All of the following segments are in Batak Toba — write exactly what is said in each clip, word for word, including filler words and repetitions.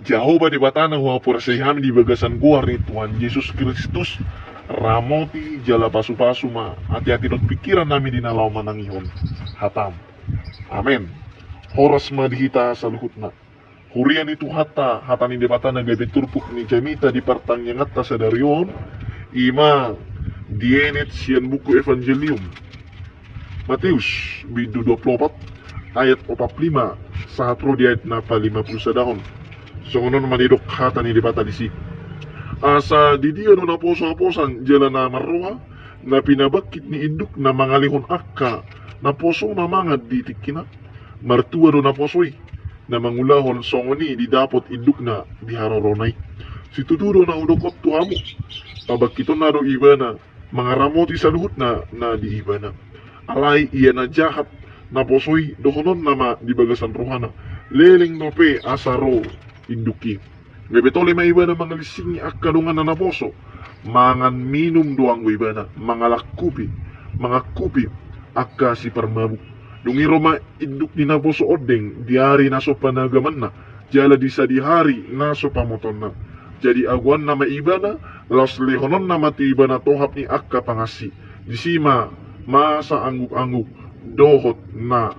Jahowa Debata na huhaporseai hami di bagasan goar ni Tuhan Jesus Kristus, ramoti jala pasupasu ma ateate dohot pingkiran nami di na laho manangihon hataM. Amen. Horas ma di hita saluhutna. Huria ni Tuhanta, hata ni Debata na gabe turpuk ni jamita di partangianganta sadari on, i ma dienet sian buku Evangelium Mateus, bindu dua pulu opat, ayat opat pulu lima, sahat ro di ayat na palima pulu sadahon. Songon on ma didok hata ni Debata disi. Asa di dia do naposo haposan jala na marroha, na pinabangkit ni indukna mangalehon angka naposona mangan di tingkina? Martua do naposo i, na mangulahon songon i didapot indukna di harorona i. Situtu do na hudok on tu hamu, pabangkitonna do ibana mangaramoti saluhutna na di ibana. Alai ia na jahat naposo i, dohononna ma di bagasan rohana: Leleng dope asa ro indukki. Gabe tole ma ibana mangalinsingi angka donganna naposo. Mangan minum do anggo ibana, mangalangkupi, mangangkupi angka siparmabuk. Dung i ro ma induk ni naposo ondeng di ari na so panagamanna, jala di sadihari na so pamotonna. Jadi agoanna ma ibana, laos lehononna ma tu ibana tohap ni angka pangansi. Disi ma masa angguk-angguk dohot na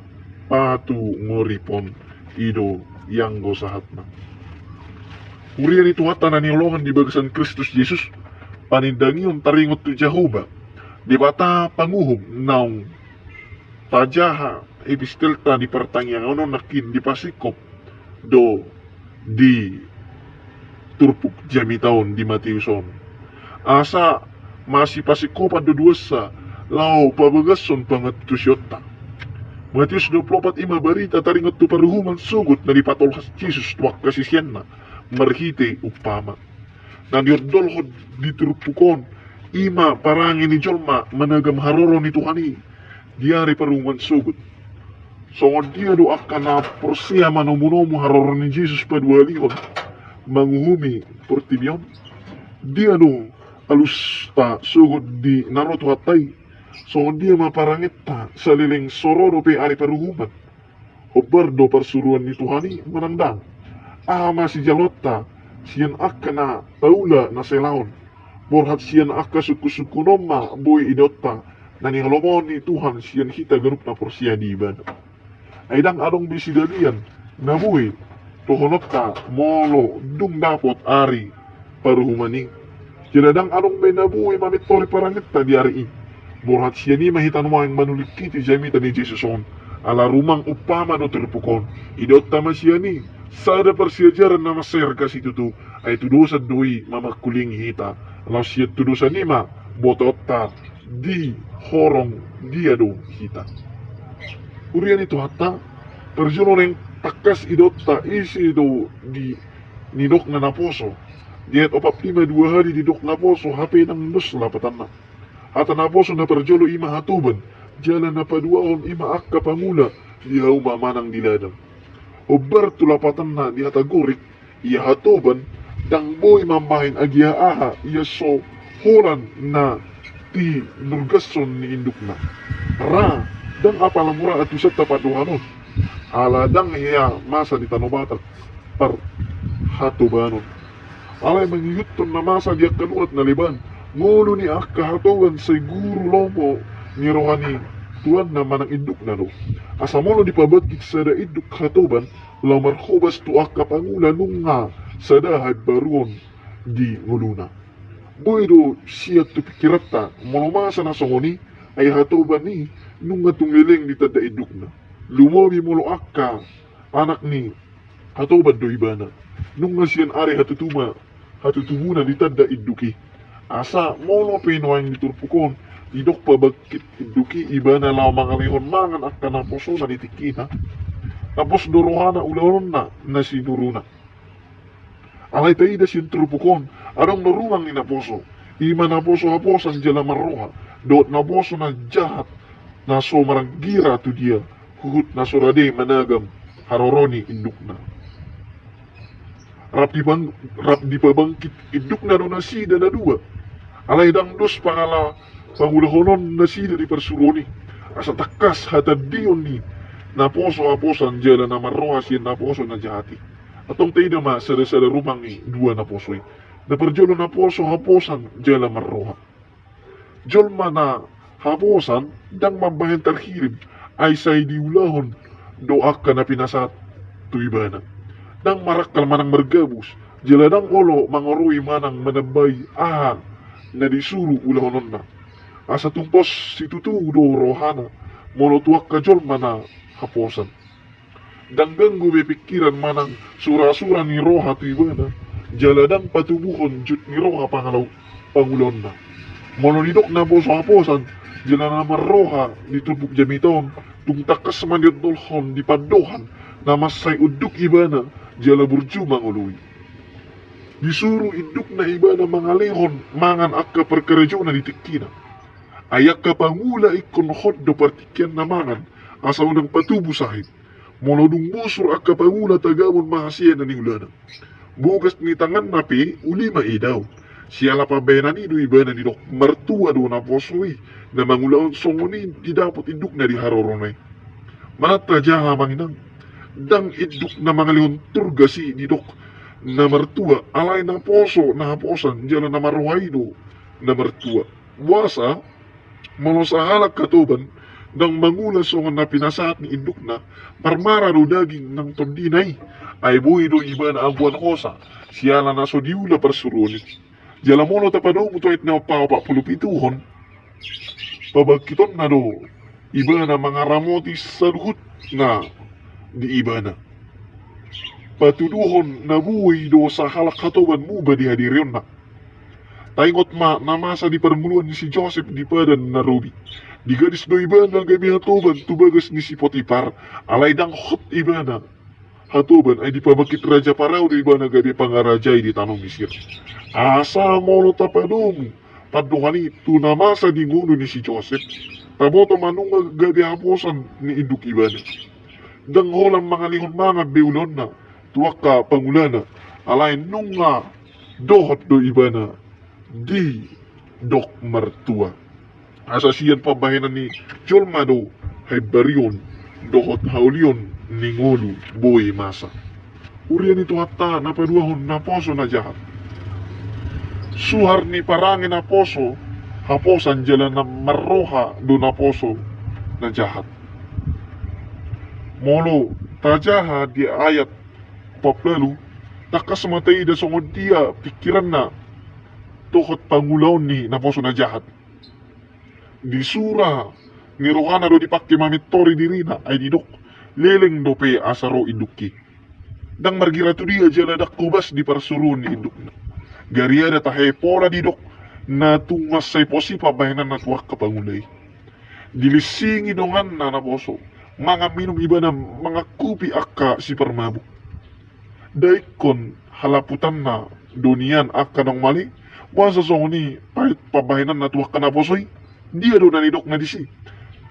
patungoripon. I do ianggo sahatna. Huria ni Tuhanta na hinaholongan di bagasan Kristus Jesus, panindangion taringot tu Jahowa Debata panguhum naung tajaha epistelta di partangiangan on nangkin dipasingkop do di turpuk jamita on di Mateus on. Asa masipasingkopan do duansa laho pabagashon pangantusionta. Mateus dua pulu opat i ma barita taringot tu paruhuman sogot na dipatolhas Jesus tu angka siseanna marhite umpama. Na niondolhon di turpuk on i ma parange ni jolma managam haroro ni Tuhan i di ari paruhuman sogot. Songon dia do angka na porsea manomunomu haroro ni Jesus paduahalihon manguhumi portibi on? Dia do alusta sogot di na ro Tuhanta i? Songon dia ma parangenta saleleng so ro dope ari paruhuman? Hombar do parsuruan ni Tuhan i manang ndang? Aha ma sijaloonta sian angka na paula na selaon? Borhat sian angka sungkunsungkun on ma boi idaonta na nihalomohon ni Tuhan sian hita ganup na porsea di Ibana. Ai ndang adong be sidalian na boi dohononta molo dung dapot ari paruhuman i. Jala ndang adong be na boi mamintori parangenta di ari i. Borhat sian i ma hita nuaeng manulingkiti jamita ni Jesus on. Ala rumang umpama do turpuk on. Idaonta ma sian i sada parsiajaran na mansai arga situtu. Ai tudosan do i mamangkulingi hita. Laos sian tudosan i ma botoonta di horong dia do hita. Huria ni Tuhanta, parjolo naeng tangkas idaonta ise do di nidokna naposo. Di ayat opat pulu lima dua hali didok naposo hape ndang dos lapatanna. Hata naposo na parjolo i ma hatoban, jala na paduahon i ma angka pangula di hauma manang di ladang. Hombar tu lapatanna di hata Gorik, ia hatoban ndang boi mambahen agia aha ia so holan na tinurgashon ni indukna. Ra, ndang apala mura antusanta pandohan on. Ala ndang hea masa di tano Batak parhatobanon. Alai mangihuthon na masa di angka luat na leban, ngolu ni angka hatoban sai guru lomo ni roha ni tuanna manang indukna do. Asa molo dipabangkit sada induk hatoban, laho marhobas tu angka pangula nunga sada haimbaruon di ngoluna. Boi do sian tu pingkiranta molo masa na songon i, ai hatoban i nunga tung leleng ditanda indukna. Lumobi molo angka anak ni hatoban do ibana, nunga sian ari hatutuba, hatutubuna ditanda induk i. Asa molo pe nuaeng di turpuk on didok pabangkit induk i, ibana laho mangalehon mangan angka naposona di tingkina, na pos do rohana ulaonna na sinuruna. Alai taida sian turpuk on, adong do rumang ni naposo, i ma naposo haposan jala marroha, dohot naposo na jahat, na so maranggira tu dia, huhut na so rade managam haroro ni indukna. Rap dipang-, rap dipabangkit indukna do nasida na dua. Alai ndang dos pangala pangulahonon nasida di parsuruon i. Asa tangkas hatandion ni naposo haposan jala na marroha sian naposo na jahat i. Antong taida ma sada-sada rumang ni dua naposo i. Na parjolo naposo haposan jala marroha. Jolma na haposan ndang mambahen tarhirim, ai sai diulahon do angka na pinasahat tu ibana. Ndang marakkal manang margabus, jala ndang olo mangorui manang manambai aha na disuru ulahononna. Asa tung pos situtu do rohana molo tu angka jolma na haposan. Ndang ganggu be pingkiran manang sura-sura ni roha tu ibana, jala ndang patubuhon jut ni roha pangula-, pangulaonna. Molo didok naposo haposan jala na marroha di turpuk jamita on, tung tangkas ma niondolhon di pandohan na mansai unduk ibana jala burju mangoloi. Disuru indukna ibana mangalehon mangan angka parkarejona di tingkina. Ai angka pangula ingkon hot do partingkianna mangan, asa unang patubu sahit. Molo dung busur angka pangula tagamon ma hasea na niulana. Bogas ni tanganna pe uli ma idaon. Siala pambahenan i do ibana didok martua do naposo i na mangulahon songon i didapot indukna di harorona i. Manang tajaha amang inang, ndang induk na mangalehon turgas i didok na martua, alai naposo na haposan jala na marroha i do na martua. Boasa? Molo sahalak hatoban ndang mangula songon na pinasahat ni indukna, marmara do daging nang tondina i. Ai boi do ibana aguan hosa siala na so diula parsuruon i. Jala molo tapadomu tu ayat na paopat pulu pituhon, pabangkitonna do ibana mangaramoti saluhutna di ibana. Patuduhon na boi do sahalak hatoban muba di hadirionna. Taingot ma na masa di parngoluan ni si Josep di padan na robi. Digadis do ibana gabe hatoban tu bagas ni si Potipar, alai ndang hot ibana hatoban, ai dipabangkit raja Parao do ibana gabe pangarajai di tano Misir. Asa molo tapadomu pandohan i tu na masa di ngolu ni si Josep, taboto ma nunga gabe haposan ni induk ibana. Ndang holan mangalehon mangan be ulaonna tu angka pangulana, alai nunga dohot do ibana didok martua. Asa sian pambahenan ni jolma do haimbarion dohot haulion ni ngolu boi masa. Huria ni Tuhanta, na paduahon naposo na jahat. Suhar ni parange naposo haposan jala na marroha do naposo na jahat. Molo tajaha di ayat opat pulu, tangkas ma taida songon dia pingkiranna dohot pangulaon ni naposo na jahat. Di sura ni rohana do dipangke mamintori dirina, ai didok leleng dope asa ro indukki. Ndang margira tu dia jala ndang hobas di parsuruon ni indukna. Gariada tahe pola didok na tung mansai pos i pambahenanna tu angka pangula i. Dilinsingi donganna naposo, mangan minum ibana mangangkupi angka siparmabuk. Ndang ingkon halaputanna do nian angka naung male? Boasa songon i paet pambahenanna tu angka naposo i? Dia do na nidokna disi?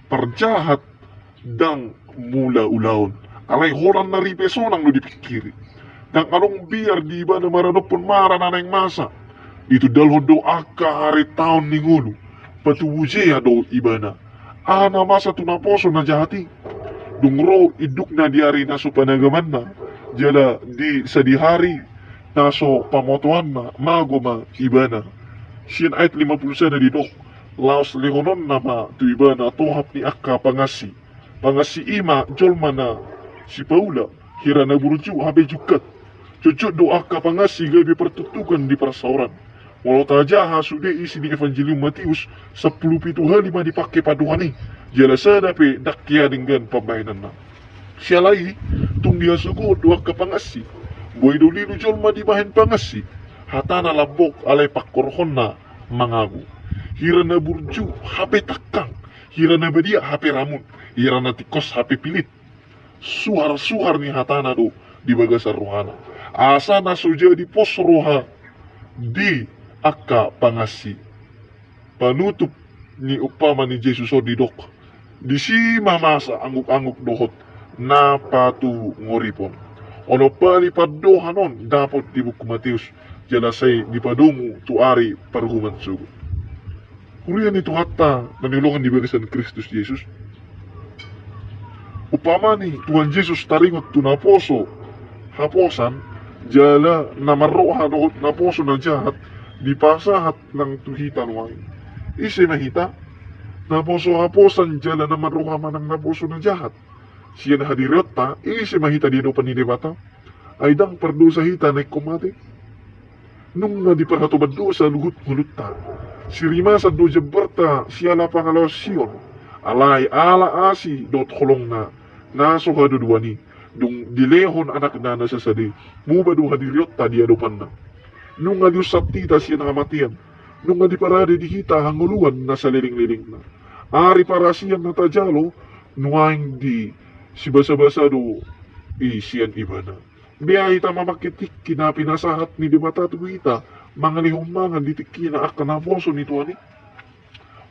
Parjahat ndang mula ulaon, alai holan na ripe sonang do dipingkiri. Ndang adong biar di ibana maradophon mara na naeng masa. Ditundalhon do angka haritaon ni ngolu, patubu jea do ibana. Aha na masa tu naposo na jahat i? Dung ro indukna di ari na so panagamanna jala di sadihari na so pamotoanna, mago ma ibana. Sian ayat lima pulu sada didok, laos lehononna ma tu ibana tohap ni angka pangansi. Pangansi i ma jolma na sipaula, hira na burju hape jungkat. Jotjot do angka pangansi gabe partuktukan di parsaoran. Molo tajaha sude isi ni Evangelium Mateus, sampulu pitu hali ma dipangke pandohan i, jala sada pe ndang hea denggan pambahenanna. Siala i, tung dihasogohon do angka pangansi. Boi do lilu jolma dibahen pangansi. Hatana lambok alai pangkorhonna mangago. Hira na burju hape tangkang, hira na badia hape ramun, hira na tingkos hape pilit. Suhar-suhar ni hatana do di bagasan rohana, asa na so jadi pos roha di angka pangansi. Panutup ni umpama ni Jesus on didok, disi ma masa angguk-angguk dohot na patungoripon. Onom hali pandohan on dapot di buku Mateus, jala sai dipadomu tu ari parhuman sogot. Huria ni Tuhanta na niulahon di bagasan Kristus Jesus. Umpama ni Tuhan Jesus taringot tu naposo haposan jala na marroha dohot naposo na jahat dipasahat nang tu hita nuaeng. Ise ma hita? Naposo haposan jala na marroha manang naposo na jahat. Sian hadirionta, ise ma hita di adopan ni Debata? Ai ndang pardosa hita na ingkon mate? Nunga diparhatoban dosa luhut ngolunta. Sirimasan do jambarta siala pangalaosion. Alai ala asi dohot holongna na so haduduan i, dung dilehon Anakna na sasada i, muba do hadirionta di adopanna. Nunga diunsat hita sian hamatean. Nunga diparade di hita hangoluan na salelenglelengna. Ari parasian na tajalo nuaeng disibasabasa do i sian Ibana. Bea hita mamangke tingki na pinasahat ni Debata tu hita, mangalehon mangan di tingkina angka naposo ni Tuhan i.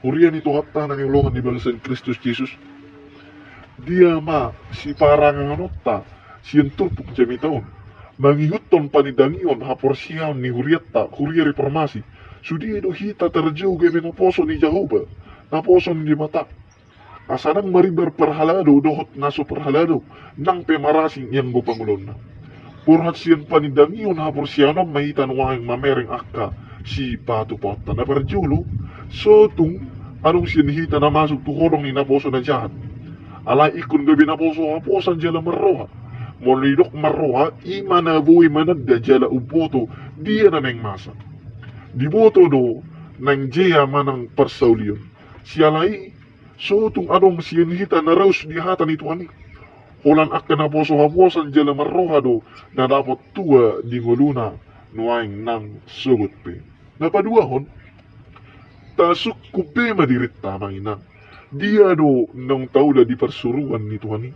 Huria ni Tuhanta na hinaholongan di bagasan Kristus Jesus. Dia ma siparanganonta sian turpuk jamita on, mangihuthon panindangion haporseaon ni hurianta, huria reformasi. Sude do hita tarjago gabe naposo ni Jahowa, naposo ni Debata. Asa ndang marimbar parhalado dohot na so parhalado, nang pe marasing ianggo pangulaonna. Borhat sian panindangion haporseaon on ma hita nuaeng mamereng angka sipatupaonta. Na parjolo, so tung adong sian hita na masuk tu holong ni naposo na jahat. Alai ingkon gabe naposo haposan jala marroha. Molo didok marroha, i ma na boi mananda jala umboto dia na naeng masa. Diboto do naeng jea manang parsaulion. Siala i, so tung adong sian hita na raus di hata ni Tuhan i, holan angka naposo haposan jala marroha do na dapot tua di ngoluna nuaeng nang sogot pe. Na paduahon, tasungkun be ma dirinta, amang inang. Dia do naung taula di parsuruan ni Tuhan i?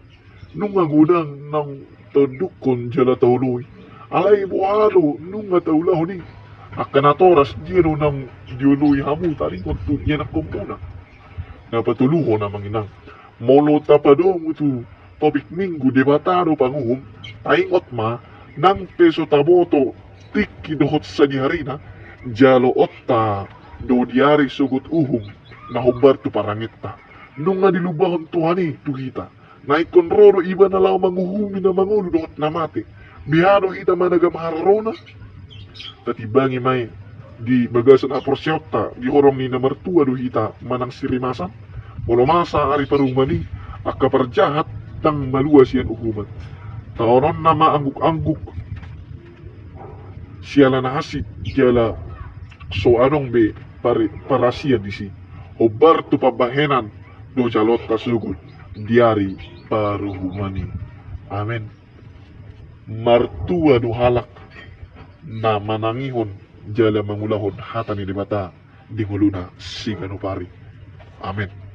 Nunga godang naung taundukhon jala taoloi. Alai boha do nunga taulahon i? Angka natoras dia do naung dioloi hamu taringot tu ianakkonmuna? Na patoluhon, amang inang, molo tapadomu tu topik Minggu Debata do panguhum, taingot ma, nang pe so taboto tingki dohot sadiharina, jaloonta do di ari sogot uhum na hombar tu paranginta. Nunga dilumbahon Tuhan i tu hita. Na ingkon ro do Ibana laho manguhumi na mangolu dohot na mate. Beha do hita managam harorona? Tatimbangi ma i di bagasan haporseaonta, di holong ni na martua do hita manang sirimasan. Molo masa ari paruhuman i, angka parjahat ndang malua sian uhuman. Taononna ma angguk-angguk siala na hansit jala so adong be pari-, parasian disi. Hombar tu pambahenan do jaloonta sogot di ari paruhuman i. Amen. Martua do halak na manangihon jala mangulahon hata ni Debata di ngoluna siganup ari. Amen.